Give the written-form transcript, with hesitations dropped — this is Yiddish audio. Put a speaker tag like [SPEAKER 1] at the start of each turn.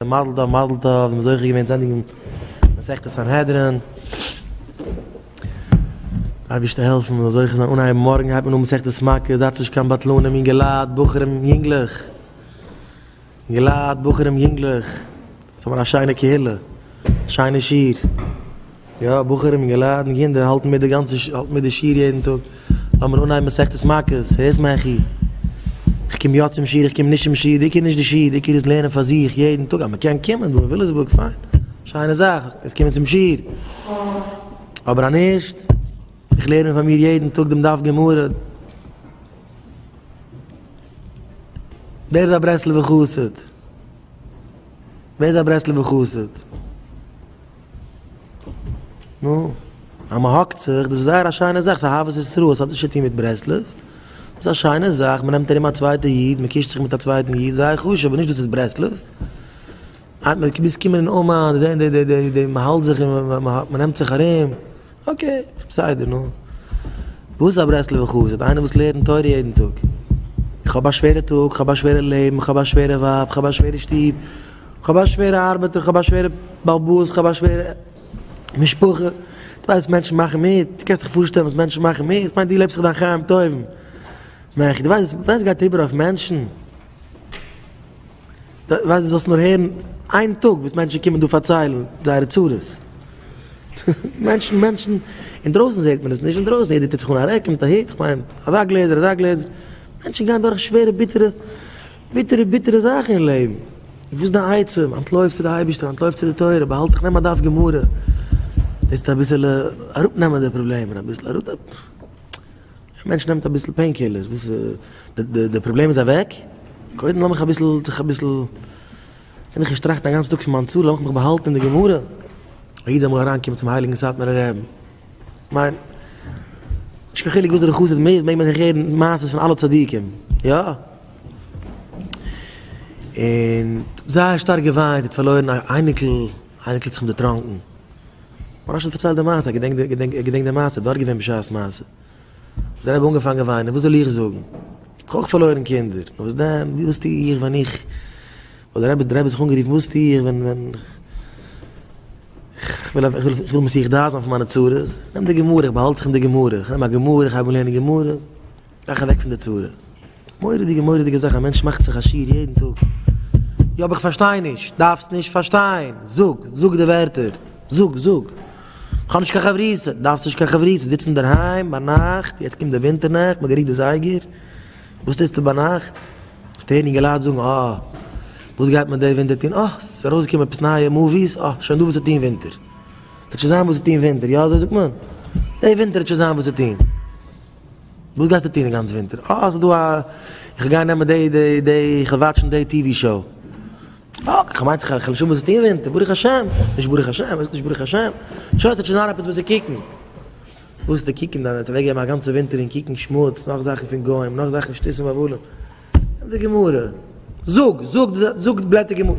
[SPEAKER 1] מזל טוב מזל טוב, מ'איז זוכה געווען צו ענדיגן מסכת סנהדרין, אייבערשטער העלפן מ'זאל זוכה זיין אנהייבן מארגן הייבט מען אן מסכת מכות, זייטס נישט קיין בטלנים אינגעלייט בחורים יונגלעך, אינגעלייט בחורים יונגלעך, אונז האבן א שיינע קהילה, שיינע שיעור. יא, בחורים, אינגעלייט און קינדער האלטן מיט די גאנצע, האלטן מיט די שיעור יעדן טאג. לאמיר אנהייבן מסכת מכות, הערסט מעכי? איך קום יא צום שיעור, איך קום נישט צום שיעור, די עיקר איז נישט די שיעור, די עיקר איז לערנען פאר זיך יעדן טאג, אז מען קען קומען דא אין וויליאמסבורג, פיין, שיינע זאך, קענסט קומען צום שיעור, אבער אז נישט, איך לערן פאר מיר יעדן טאג דעם דף גמרא. ווער איז א ברסלב'ער חסיד? ווער איז א ברסלב'ער חסיד? נו, אז מען האגט זיך, דאס איז זייער א שיינע זאך, ס'איז אהבת ישראל, ס'האט נישט צו טון מיט ברסלב, דאס איז א שיינע זאך, מען נעמט ארום א צווייטע איד, מען קישט זיך מיט א צווייטן איד, זייער חשוב, אבער נישט דאס איז ברסלב. מען מוז קומען אין אומאן, זען די די די די, מען האלט זיך און מען נעמט זיך ארום, okay, בסדר, נו. וואס איז א ברסלב'ער חסיד? איינער וואס לערנט תורה יעדן טאג. איך האב א שווערע טאג, איך האב א שווערע לעבן, איך האב א שווערע ווייב, איך האב א שווערע שטוב, איך האב א שווערע ארבעט, איך האב א שווערע בעל הבית, איך האב א שווערע משפחה. דו ווייסט וואס מענטשן מאכן מיט? דו קענסט דיך פארשטעלן וואס מענטשן מאכן מיט? איך מיין דו לעבסט זיך דיין חיים טובים. מעכי, דו ווייסט וואס גייט אריבער אויף מענטשן? דו ווייסט דו זאלסט נאר הערן איין טאג וואס מענטשן קומען דא פארציילן זייערע צרות. מענטשן מענטשן, אינדרויסן זעט מען עס נישט, אינדרויסן יעדער טוט זיך אן א רעקל מיט א הוט, איך מיין אזא גלעזער אזא גלעזער, מענטשן גייען דורך שווערע ביטערע ביטערע ביטערע זאכן אין לעבן. וואס איז דיין עצה? אנטלויף צו די אייבערשטער, אנטלויף צו די תורה, באהאלט דיך, נעם א דף גמרא, דאס וועט אביסעלע אראפנעמען די פראבלעמען אביסל, אראפ. א מענטש נעמט אביסל pain killer, וואס די פראבלעם איז אוועק? קודם לאמיך אביסל זיך אביסל, קען איך נישט טראכטן א גאנצן טאג פון מיין צרה, לאמיך מיך באהאלטן אין די גמרא. א איד איז אמאל אריינגעקומען צום הייליגן סאטמארער רבי'ן, כ'מיין, נישט קיין חילוק וואסערע חסיד מ'איז, מעג מען זיך הערן מעשות פון אלע צדיקים, יא? און זייער שטארק געוויינט, האט פארלוירן א אייניקל, אייניקל האט זיך אים דערטראנקן. מוהרא"ש האט פארציילט די מעשה, ער געדענקט די מעשה, דארט געווען בשעת מעשה. האט דער רבי אנגעפאנגען וויינען, וואס זאל איך זאגן? איך האב אויך פארלוירן קינדער, נו וואס דען, וואס טו איך ווען איך, האט דער רבי דער רבי זיך אנגערופן, וואס טו איך ווען ווען איך וויל איך וויל מסיח דעת זיין פון מיינע צרות, נעם די גמרא, איך באהאלט זיך אין די גמרא, איך נעם א גמרא, איך הייב אן לערנען גמרא, גיי איך אוועק פון די צרה. מורא'דיגע מורא'דיגע זאך, א מענטש מאכט זיך א שיעור יעדן טאג. יא אבער איך פארשטיי נישט. דארפסט נישט פארשטיין. זאג, זאג די ווערטער. זאג, זאג. איך האב נישט קיין חברותא. דארפסט נישט קיין חברותא. זיץ אינדערהיים ביינאכט, יעצט קומט די ווינטער נעכט, מ'האט גערוקט די זייגער. וואס טוסטו ביינאכט? וועסט הערן אינגעלייט זאגן, אה, וואס גייט מען די ווינטער טון? אה, ס'איז ארויסגעקומען עפעס נייע movies, אה, שוין דא וואס צו טון ווינטער. ס'וועט שוין זיין וואס צו טון ווינטער, יא אזוי זאגט מען? די ווינטער וועט שוין זיין וואס צו טון. וואס גייסטו טון די גאנצע ווינטער? אה, ס'איז דא א, איך גיי נעמען די די די, איך וועל וואטשן די TV show. אה, כ'מיין איך וועל נישט האבן וואס צו טון ווינטער, ברוך השם. נישט ברוך השם, וואס נישט ברוך השם? שוין, ס'וועט שוין זיין עפעס וואס צו קוקן. וואס צו קוקן דאן? וועסט אוועקגעבן א גאנצע ווינטער אין קוקן שמוץ, נאך זאכן פון גוים, נאך זאכן שטותים והבלים. נעם די גמרא. זאג, זאג, זאג בלעטער גמרא.